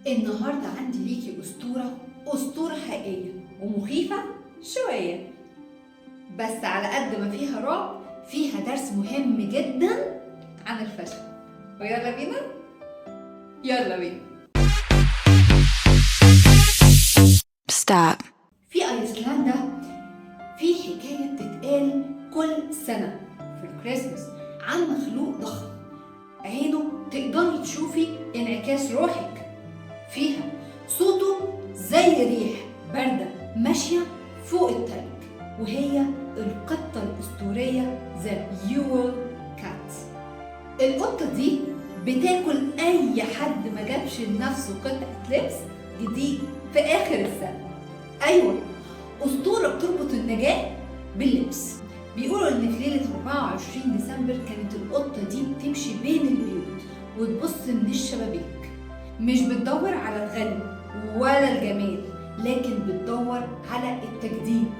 النهاردة عندي ليكي أسطورة، أسطورة حقيقية ومخيفة شوية، بس على قد ما فيها رعب فيها درس مهم جدا عن ال fashion. ويلا بينا، يلا بينا. Stop. في ايسلندا في حكاية بتتقال كل سنة في الكريسماس عن مخلوق ضخم عينه تقدري تشوفي انعكاس روحك فيها، صوته زي ريح باردة ماشية فوق التلج، وهي القطة الأسطورية the Yule Cat. القطة دي بتاكل أي حد ما جابش لنفسه قطعة لبس جديد في آخر السنة. أيوة، أسطورة بتربط النجاة باللبس. بيقولوا إن في ليلة 24 ديسمبر كانت القطة دي بتمشي بين البيوت وتبص من الشبابيك، مش بتدور على الغني ولا الجمال، لكن بتدور على التجديد.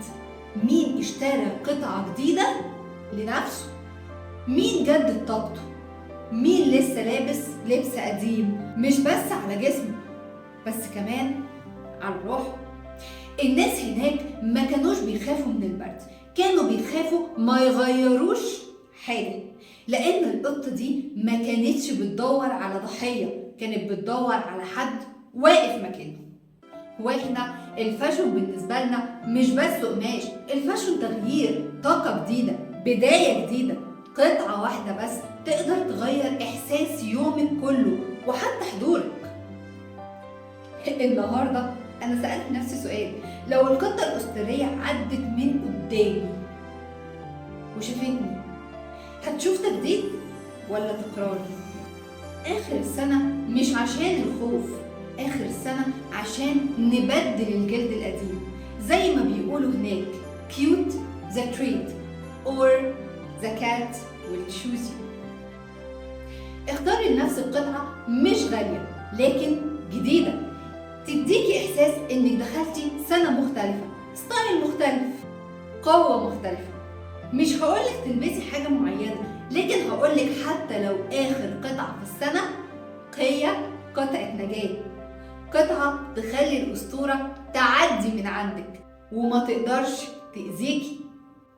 مين اشترى قطعة جديدة لنفسه؟ مين جدد طاقته؟ مين لسه لابس لبس قديم، مش بس على جسمه بس كمان على روحه؟ الناس هناك ما كانوش بيخافوا من البرد، كانوا بيخافوا ما يغيروش حاجة، لأن القطة دي ما كانتش بتدور على ضحية، كانت بتدور على حد واقف مكانه. واحنا ال fashion بالنسبة لنا مش بس قماش، ال fashion تغيير، طاقة جديدة، بداية جديدة. قطعة واحدة بس تقدر تغير إحساس يومك كله وحتى حضورك. النهاردة أنا سألت نفسي سؤال: لو القطة الأسطورية عدت من قدامي وشافتني، هتشوف تجديد ولا تكرار؟ آخر السنة مش عشان الخوف، آخر السنة عشان نبدل الجلد القديم. زي ما بيقولوا هناك: cute the trend or the cat will choose you. اختاري لنفسك قطعة مش غالية لكن جديدة، تديكي إحساس إنك دخلتي سنة مختلفة، style مختلف، قوة مختلفة. مش هقولك تلبسي حاجة معينة، لكن هقولك حتى لو آخر قطعة في السنة هي قطعة نجاة، قطعة تخلي الأسطورة تعدي من عندك وما تقدرش تأذيكي.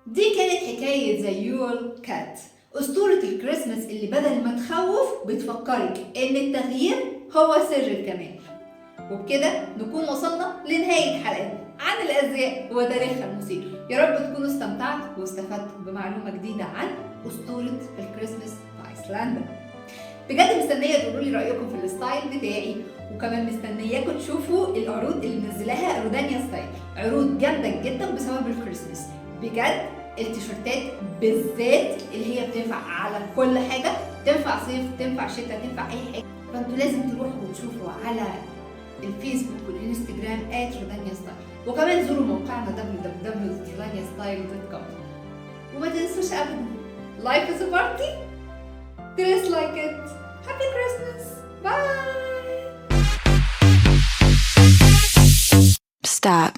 دي كانت حكاية the Yule Cat، أسطورة الكريسماس اللي بدل ما تخوف بتفكرك إن التغيير هو سر الكمال. وبكده نكون وصلنا لنهاية حلقتنا عن الأزياء وتاريخها المثير. يا رب تكونوا استمتعتوا واستفدتوا بمعلومة جديدة عن أسطورة الكريسماس في أيسلندا. بجد مستنية تقولوا لي رأيكم في ال style بتاعي، وكمان مستنياكم تشوفوا العروض اللي منزلاها رودانيا ستايل، عروض جامدة جدا بسبب الكريسماس. بجد التيشيرتات بالذات اللي هي بتنفع على كل حاجة، تنفع صيف، تنفع شتاء، تنفع أي حاجة. فانتوا لازم تروحوا وتشوفوا على الفيسبوك والانستجرام @رودانيا ستايل، وكمان زوروا موقعنا www.rodaniastyle.com. وما تنسوش ابدا، life is a party, dress like it. Happy Christmas, bye. Stop.